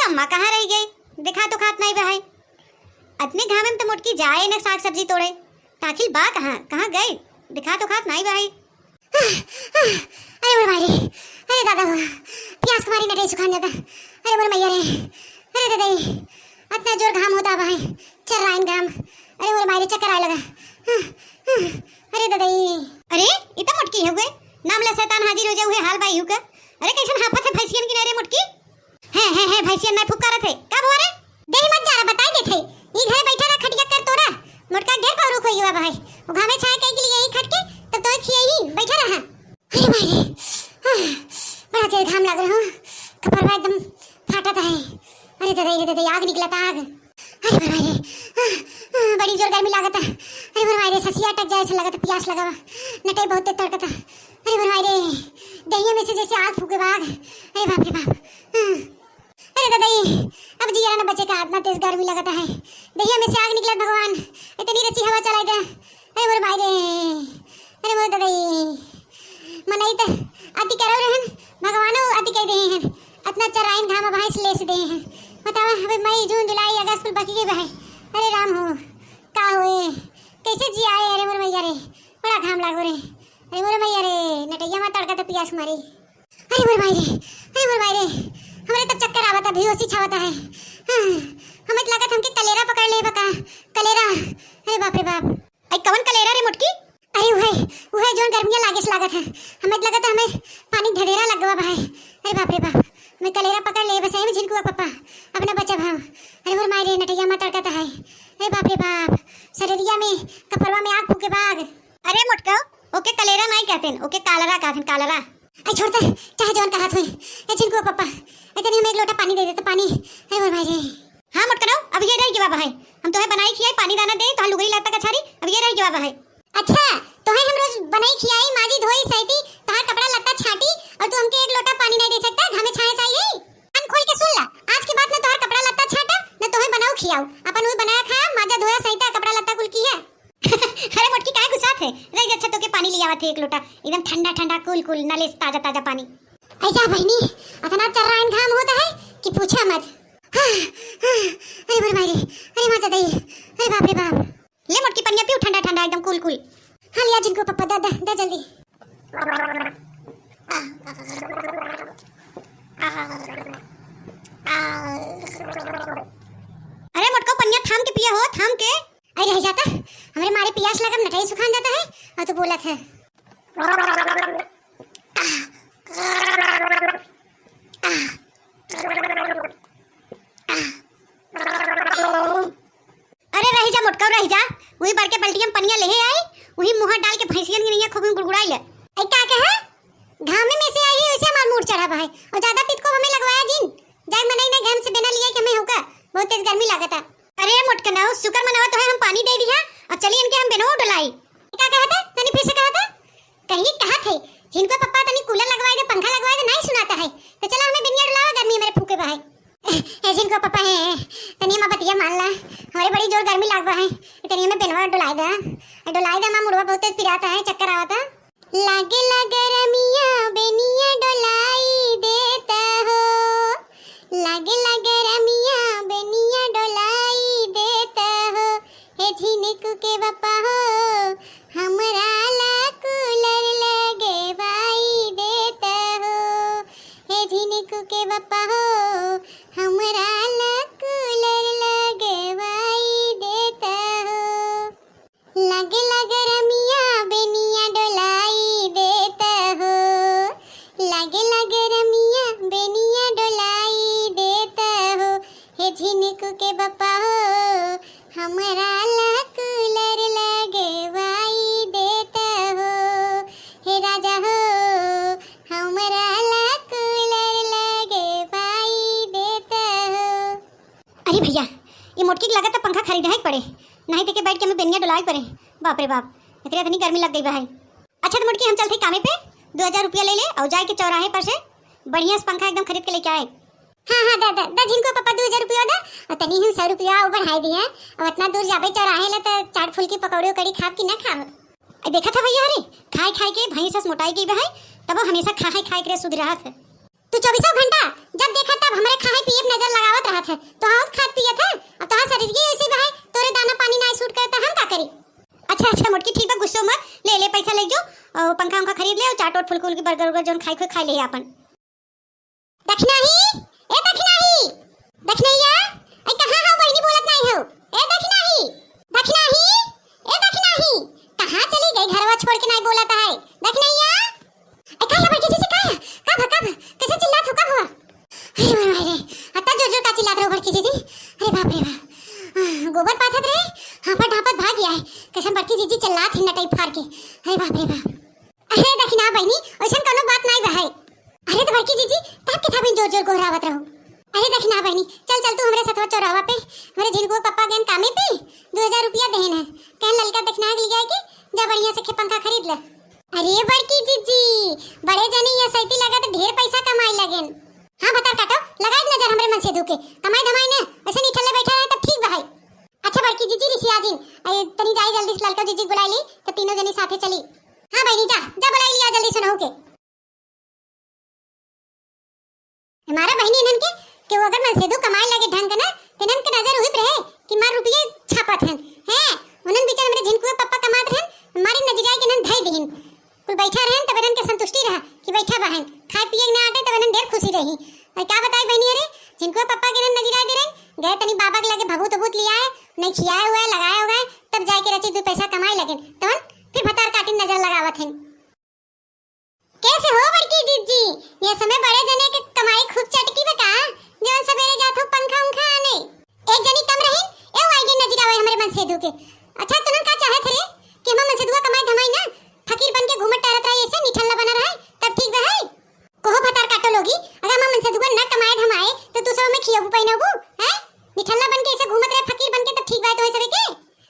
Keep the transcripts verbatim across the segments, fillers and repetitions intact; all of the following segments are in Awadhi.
अम्मा कहाँ रहि गए? देखा तो खात नाई बा है। अतने घामे में तो मोटकी जाए न साग सब्जी तोड़े। त आखिर बा कहाँ, कहाँ गए? देखा तो खात नाई बा है। अरे मोर माई रे, अरे दादा हो, पियास के मारे नटई सुखान जाता। अरे मोर मैया रे, अरे दादा, अतना जोर घाम होता बा है, चर्राइन घाम। अरे मोर माई रे, चक्कर आए लगा। अरे दादा, अरे ई त मोटकी हउए, नाम ला शैतान हाजिर हो जाए, उहे हाल बा इहू का। अरे कैसन हाफत है भैंसियन की ना रे मोटकी। है, है, है, भैंसियन नाई फुफकारत है। का बुआ रे? देही मत जा रहा, बताई देत है। ई घरे बैठा रहा, खटिया कर तोरा। मोटका ढेर पौरुख होई हुआ भाई। वो घामे छाए कहीं के लिए यही खट के, तब तो खियाई, बैठा रहा। अरे भाई रे, आह, बड़ा तेज घाम लग रहा हूँ। कपड़वा एकदम फाटत है। अरे दादा, अरे दादा, आग निकलत आग। अरे भाई रे, आह, आह, बड़ी जोर गर्मी लागत है। अरे भाई रे, ससिया अटक जाए से लागत, पियास लगा बा। नटई बहुत तेज तड़कत है। अरे भाई रे, दहिया में से जैसे आग फूके बा आग। अरे बाप रे बाप। आह। अरे ददई, अब जियरा न बचे का, अतना तेज गर्मी लगता है। दहिया में से आग निकलत भगवान, इतनी रची हवा चलाई दे। अरे मोर माई रे, अरे मोर ददई, मनई त अति करौ रहन, भगवानो अति कह देहे हैं। अतना चराइन घाम भैंस लेस देहे हैं। बतावा, अबे मई, जून, जुलाई, अगस्त कुल बाकी के बा है। अरे राम हो, का होए, कैसे जियाए? अरे मोर मैया रे, बड़ा घाम लागो रे। अरे मोर मैया रे, नटैया मा तड़का त पियास मारी। अरे मोर माई रे, अरे मोर माई रे, हमरे तब चक्कर आवता, बेहोशी छावता है। हाँ, हमें तो लागत हमके कलेरा पकड़ ले बका, कलेरा। अरे बाप रे बाप। आई कवन कलेरा रे मोटकी? अरे उहे, उहे जोन गर्मिया लागे से लागत है। हमें तो लगत है हमें पानी ढेरेरा लग गवा भाई। अरे बाप रे बाप, हमें कलेरा पकड़ ले बस, एमे झिनकुआ पप्पा, अपना बचा भाव। अरे मोर माई रे, नटैया मा तड़कत है। अरे बाप रे बाप, शरीरिया में, कपड़वा में आग फूके बाग। अरे मोटका, ओके कलेरा नाई कहते हैं, ओके कालरा कहते हैं, कालरा। आई छोड़ दे, चाहे जौन कहत हुई। ए झिनकुआ पप्पा, ए तनी हमें एक लोटा पानी दे दे तो पानी। अरे मोर माई रे। हाँ मोटकनऊ, अब ये रह गवा बा है। हम तोहे बनाई खियाई, पानी दाना दे, तोहार लुगरी लत्ता का छारी, अब ये रह गवा बा है। अच्छा, तोहे हम रोज बनाई खियाई, माजी धोई सैती, तोहार कपड़ा लत्ता छाटी, और तू हमके एक लोटा पानी नहीं दे सकता, घामे छाए चाहिए। कान खोल के सुन ला, आज के बाद न तोहार कपड़ा लत्ता छाटा, न तोहे बनाऊ खियाऊ। अपन वही बनाया खाया, माजा धोया सैता, कपड़ा लत्ता कुल की है। अरे मोटकी, काहे गुस्सात है? रह जा, अच्छा तोके पानी लियावत है एक लोटा, एकदम ठंडा ठंडा, कूल कूल, नले से ताजा ताजा पानी। ऐसा बहिनी, अतना चर्राइन घाम होता है कि पूछा मत। हाँ, हाँ, अरे मोर माई रे, अरे माता दी, अरे बाप रे बाप। ले मोटकी, पनिया पीऊ, ठंडा ठंडा, एकदम कूल कूल। हाँ, लिया झिनकुआ पप्पा, दा, दा, दा जल्दी। अरे मोटका, पनिया थाम के पिया हो, थाम के। अरे रह जाता, हमरे मारे पियास लगब, नटई सुखान जाता है, और तू बोलत है। अरे रह जा मोटका, रह जा, वही बड़के बल्टिया में पनिया लेहे आई, वही मुँह डाल के भैंसियन की नैया खूब गुड़गुड़ाई ले। ऐ का कहे? घामे में से आई है, उसे हमार मूड चढ़ा बा है, और ज्यादा पितको हमें लगवाया जिन। जाए मनई ने घाम से बिना लिया कि हमें होका, बहुत तेज गर्मी लागता। अरे मोटकनऊ, शुक्र मनावा तोहे हम पानी दे दिया, अब चली इनके हम बेनवा डोलाई। का कहत है? तनी फिर से कहत है? कहीं कहत है, झिनकुआ पप्पा तनी कूलर लगवाए दे, पंखा लगवाए दे, नहीं सुनाता है। तो चला हमें बेनिया डोलावा, गर्मी हमारे फूके बा है। ए झिनकुआ पप्पा है, तनी हमार बतिया मान ला, हमारे बड़ी जोर गर्मी लाग बा है, तनी हमें बेनवा डोलाए दे, डोलाए दे, हमार मुड़वा बहुत तेज पिराता है, चक्कर आवता। लागे लागे रमिया बेनिया डोलाई देता हो, लागे लागे रमिया बेनिया डोलाई देता हो, हे झिनकू के बप्पा हो, हमरा ला कूलर लगवाई देता हो, हे झिनकू के बप्पा हो, हमरा ला कूलर लगवाई देता हो। लागे लागे रमिया बेनिया डोलाई देता हो, लागे लागे रमिया बेनिया डोलाई देता हो, हे झिनकू के बप्पा हो, हमरा ला कूलर लगवाई देता हो, हे राजा हो, हमरा ला कूलर लगवाई देता हो। अरे भैया, ये मोटकी के लागत है पंखा खरीदे है पड़े, नहीं देके बैठ के हमें बेनिया डोलाए पड़े। बाप रे बाप, एकरे इतनी गर्मी लग गई बा है। अच्छा तो मोटकी, हम चलते कामे पे, दो हजार रुपया ले ले और जाए के चौराहे पर से बढ़िया से पंखा एकदम खरीद के लेके आए। हाँ हाँ, दा दा दा झिनकुआ पप्पा, दो हजार रुपया दा, और तनी हम सौ रुपया और बढ़ाए दिए, और इतना दूर जाबे चौराहे ले तो चाट फुल्की पकौड़ी उकौड़ी खाब कि ना खाब? ए, देखत है भैया, अरे खाए खाए के भैंस अस मोटाई गई बा है, तब वो हमेशा खाए खाए के रे सुध रहत है। तू चौबीसों घंटा जब देखा तब हमरे खाए पिए पे नजर लगावत है। तो हाँ, खात पियत है, अब तोहार शरीर के ऐसे बहाए, तोरे दाना पानी ना सूट करे, तो हम का करी? अच्छा, अच्छा, मोटकी, ठीक बा, गुस्सो मत, ले, ले, पैसा ले जो, और पंखा उंखा खरीद ले, और चाट ओट, फुलकी उलकी, बर्गर उर्गर, जौन खाई खोई, खाई ले आपन। दखिनाही, ए दखिनाही, दखिनैया, ए कहाँ हो बहिनी, बोलत नाही हो? ए दखिनाही, दखिनाही, ए दखिनाही, कहाँ चली गई, घरवा छोड़ के नाही बोलत है, दखिनैया? ए, का है बड़की जीजी, का है? का भा, का भा? कैसे चिल्लात हो, का भवा? अरे मारे, मारे रे, अत्ता जोर जोर का चिल्लात रहो बड़की जीजी? अरे बाप रे बाप। आह, गोबर पाथत रहे, हाँफत हाँफत भाग गया है। कैसन बड़की जीजी चिल्लात ही नटई फार के। अरे बाप रे बाप। अरे दखिना बहिनी, वैसन कौनो बात नाई बा है। अरे तो बड़की जीजी, तब के था बहिनी जोर जोर गोहरावत रहो। अरे दखिना बहिनी, चल चल तू हमरे सथवा चौराहा पे, हमरे झिनकुआ पप्पा गएन कामे पे, दो हजार रुपया देहन है। कहन ललका दखिना के लिया के, जा बढ़िया से खे पंखा खरीद ले। अरे बड़की जीजी, बड़े जनी ये सैती लगत ढेर पैसा कमाई लगेन। हाँ भतार काटो, लगाई नजर हमरे मनसेधु के, कमाई धमाई न, वैसे निठल्ले बैठा रहे तब ठीक बा है। अच्छा बड़की जीजी रिसिया जिन, ए, तनी जाई जल्दी से ललका जीजी के बुलाई ली, तो तीनों जनी साथे चली। हाँ बहिनी जा, जा बुलाई लिया जल्दी से नहू के। हमारा बहिनी इन्हन के, कि वो अगर मनसेधु कमाए लगे ढंग के ना, तो इन्हन के नजर उही पे रहे कि मार रुपये छापत हन। हैं, उन्हन बेचारे हमरे झिनकुआ पप्पा कमात रहन, मारी नजरिया के इन्हन धई दिहिन। कुल बैठा रहन, तब इन्हन के संतुष्टि रहा कि बैठा बहन, खाए पिए के ना आटे, तब इन्हन ढेर खुशी रही। और का बताई बहिनी, अरे, झिनकुआ पप्पा के इन्हन नजरिया दे रहन, गए तनी बाबा के लगे भभूत उभूत लिया है, नहीं खियाए हुआ है, लगाए हुआ है, तब जाए के रची दो पैसा कमाए लगे, तवन फिर भतार काटिन नजर लगावत हैं। कैसे हो बड़की जिज्जी? ये समय बड़े जने के कमाई खूब चटकी बा का? जवन सबेरे जात हो पंखा उंखा आने। एक जनी कम रही, ए वो आइगे नजर आवे हमरे मनसेधु के। अच्छा तुनन का चाहत रे कि हमर मनसेधुआ कमाई धमाई ना, फकीर बन के घूमत टहरत रहे, ऐसे निठल्ला बना रहे, तब ठीक बा है? कहो भतार काटो लोगी, अगर हमर मनसेधुआ ना कमाए धमाए तो तू सब हमें खियाबू पहिनाबू, हैं? निठल्ला बन के ऐसे घूमत रहे फकीर बन के तब ठीक बा है तोहे सबे के?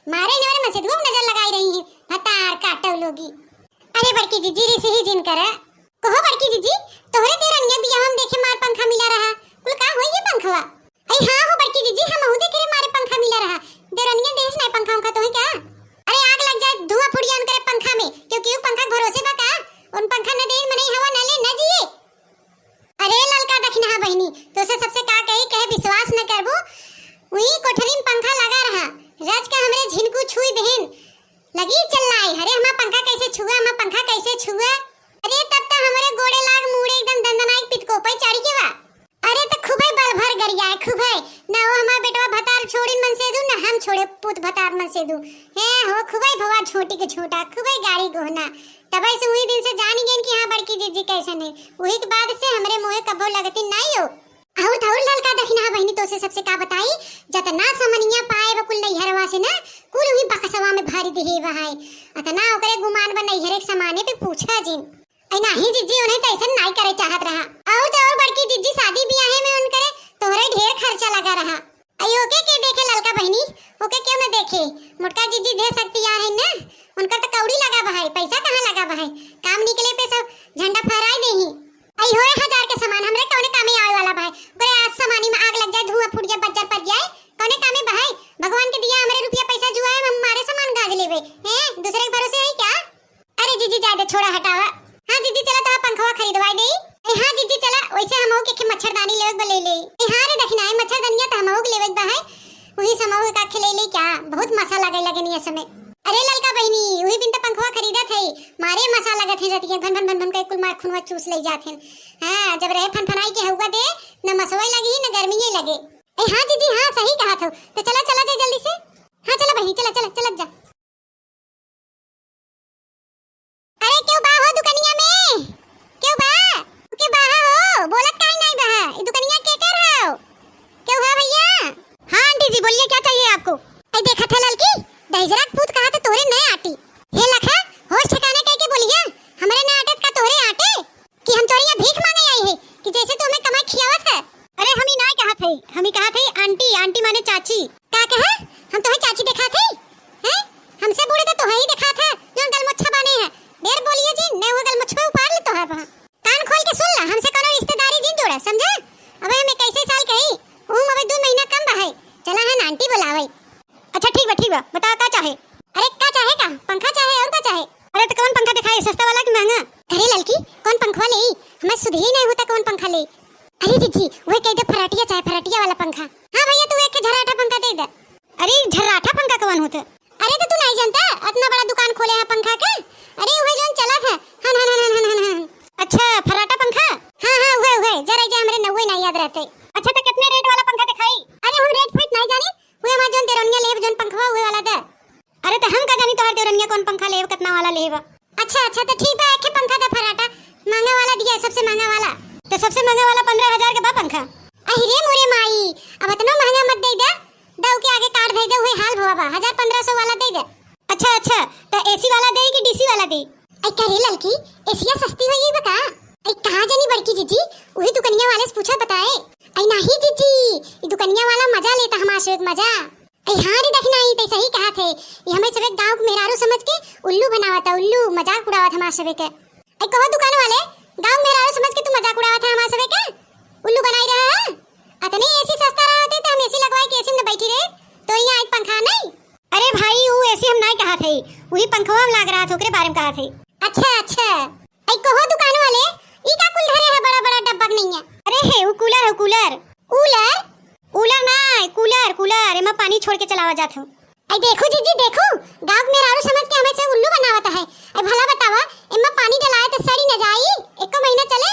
मारे इनवरे मनसेधुआ नजर लगाई रही है, भतार काटो लोगी। अरे बड़की जिज्जी, रिस ही जिन करा। कहो बड़की जिज्जी, तोहरे देरनिया बियाह में देखे मार पंखा मिला रहा। कुल का होई ये पंखवा? अई हाँ हो बड़की जिज्जी, हमहू देखे रे मारे पंखा मिला रहा। देरनिया देश नहीं पंखा उंखा तोहे क्या? अरे आग लग जाए, धुआं फुड़ियान करे पंखा में, क्योंकि वो पंखा के भरोसे बा का? उन पंखा न दे, मनई हवा न ले, न जिए। अरे ललका दखिनहा बहिनी, तोसे सबसे का कही, कहे विश्वास न करबू। उही कोठरी में पंखा लगा रहा, रज के हमरे झिनकू छुई देहिन, लगी चिल्लाई, "अरे हमार पंखा कैसे छुआ, हमार पंखा कैसे छुआ?" अरे तब तो हमरे गोड़े लाग मुड़े एकदम दंदनाई पितकोपे चढ़ के बा। अरे तो खूबे बल भर गरियाए, खूबे। ना वो हमार बेटवा भतार छोड़िन मनसेधु, ना हम छोड़े पूत भतार मनसेधु। हैं हो, खूबे भवा झोंटी के झोंटा, खूबे गारी गोहना। तबे से उही दिन से जानी गइन कि हाँ, बड़की जिज्जी कैसन है। उही के बाद से हमरे मुँहे कबो लगती नाई हो। अउर तो अउर ललका दखिनहा बहिनी, तोसे सबसे का बताई, जतना समनिया पाए बा कुल नैहरवा से ना, कुल उही बक्सवा में भरी दिहे बा है। अतना ओकरे गुमान बा नैहरे के समाने पे पूछा जिन। ऐ नाही जिज्जी, उन्हें तो ऐसन नाई करे चाहत रहा। अउर तो अउर बड़की जिज्जी शादी बियाहे में उनकरे तोहरे ढेर खर्चा लगा रहा। अई ओके के देखे ललका बहिनी, ओके क्यों न देखे? मोटका जिज्जी ढेर शक्तियान है ना, उनकर तो कौड़ी लगा बा है, पैसा कहाँ लगा बा है? काम निकले पे सब झंडा फहराई देही। अई होए हजार के सामान हमरे कौने कामे आवे वाला बा है? ओकरे आज सामानी में आग लग जाए, धुआं फूट जाए, बज्जर पड़ जाए, कौने कामे बा है? भगवान के दिया हमरे रुपया पैसा जुआ है, हम मारे सामान गाज लेबे। हैं, दूसरे के भरोसे है क्या? अरे जीजी, जाए दे, छोड़ा, हटावा। हाँ जीजी, चला तो पंखवा खरीदवाई दे। ए हाँ जीजी, चला, वैसे हमहू के, के मच्छरदानी लेवे के बा, ले ले। ए हाँ रे दखिना, ए मच्छरदनिया तो हमहू के लेवे के बा है, वही से हमहू का खिले ले क्या? बहुत मसा लगे लगे नहीं समय। अरे ललका बहिनी, वही बिन तो पंखवा खरीदत है, मारे मसा लगत है रतिया, भन भन भन भन के कुल मार खुनवा चूस ले जात हैं। हाँ, जब रहे फनफनाई के हवा दे, न मसवे लगी न गर्मी लगे। ए हाँ जीजी, हाँ सही कहा था। तो चला, चला जाए जल्दी से। हाँ चला बहिनी, चला, चला, चला जा। अरे केहू बा हो दुकनिया में? केहू बा? के बा हो? बोलत काहे नाई बा? ई दुकनिया के कर हो? केहू है भैया? हाँ आंटी जी, बोलिए, क्या चाहिए आपको? ऐ देखत है ललकी, दहिजरा के पूत कहा तो तोहरे नए आटी। हे लखा, होश ठिकाने कह के बोलिया, हमरे ना आटे का तोहरे आटे? कि हम तोरे यहाँ भीख मांगे आई है कि जैसे तू हमें कमाई खियावत है? अरे हम ही ना कहत है, हम ही कहत है आंटी, आंटी माने चाची। का कहा? हम तोहे चाची देखात है? हैं? हमसे बूढ़े तो तोहे ही देखात है, जौन गलमुच्छा बाने है। ढेर बोलिए जी, नहीं हुए गलमुच्छवे उपाड़ ले तोहे वहाँ। कान खोल के सुन ला, हमसे कोनो रिश्तेदारी जिन जोड़ा, समझा? अबे हम इक्कीस साल के ही, उम्र अबे दो महीना कम बा है। चला है ना आंटी बुलावे। अच्छा ठीक बा, ठीक बा, बताओ का चाहे? अरे का चाहे का? पंखा चाहे और का चाहे? अरे तो कौन पंखा दिखाई, सस्ता वाला कि महंगा? अरे ललकी, कौन पंखवा लेई? हमें सुध ही नहीं होता कौन पंखा लेई। अरे जीजी, वही कह दे फराटिया चाहे, फराटिया वाला पंखा। अच्छा, अच्छा, तो ठीक बा, एक पंखा दा फराटा, महंगा वाला दिया, सबसे महंगा वाला। तो सबसे महंगा वाला पन्द्रह हजार के बा पंखा। अहि रे मोरे माई, अब इतना महंगा मत दे दे, दऊ के आगे काट दे दे, वही हाल भवा बा, हजार पन्द्रह सौ वाला दे दे। अच्छा, अच्छा, तो एसी वाला दे कि डीसी वाला दे? आई का रे ललकी, एसिया सस्ती होई बा का? आई कहाँ जानी बड़की जीजी, वही दुकनिया वाले से पूछा बताए। आई नाही जीजी, ई दुकनिया वाला मजा लेता हमार से मजा। आई हाँ रे दखिनाही, तै सही कहा थे, ये हमें सब एक गाँव के मेहरारू समझ के उल्लू बनावता, उल्लू मजाक उड़ावत हमार सबे के। आई कहो दुकान वाले, गाँव के मेहरारू समझ के तू मजाक उड़ावत है हमार सबे के? उल्लू बनाई रहा है? अतने एसी सस्ता रहा होते तो हम एसी लगवाए के एसी में बैठी रहे, तो यहाँ एक पंखा नहीं। अरे भाई, वो एसी हम नहीं कहा थे, वही पंखवा में लाग रहा था, ओकरे बारे में कहा थे। अच्छा, अच्छा। आई कहो दुकान वाले, ई का कुल धरे है बड़ा बड़ा डब्बा के नैया? अरे है, वो कूलर है, कूलर। कूलर? कूलर ना, कूलर, कूलर, एमा पानी छोड़ के चलावा जात हो। आई देखो जीजी, देखो, गाँव के मेहरारू समझ के हमें से उल्लू बनावत है। आई भला बतावा, एमा पानी डलाए तो सड़ी न जाई, एको महीना चले?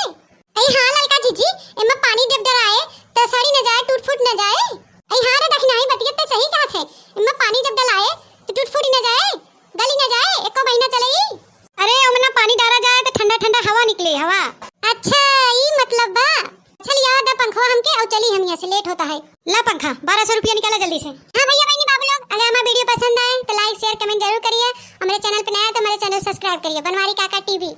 आई हाँ ललका जीजी, एमा पानी जब डलाए तो सड़ी न जाए, टूट फूट न जाए। आई हाँ रे दखिनाही, बतिया तो सही कहा थे, एमा पानी जब डलाए तो टूट फूट न जाए, गली न जाए, एको महीना चले ई। अरे ओमना पानी डाला जाए तो ठंडा ठंडा हवा निकले, हवा। अच्छा, ई मतलब बा। चल यार, दा पंखवा हमके, और चली हम यहाँ से, लेट होता है। ला पंखा, बारह सौ रुपया निकाला जल्दी से। हाँ भैया बहनी बाबू लोग, अगर हमारा वीडियो पसंद आए तो like share comment जरूर करिए। हमारे चैनल पे नया है तो हमारे चैनल सब्सक्राइब करिए, बनवारी काका टीवी।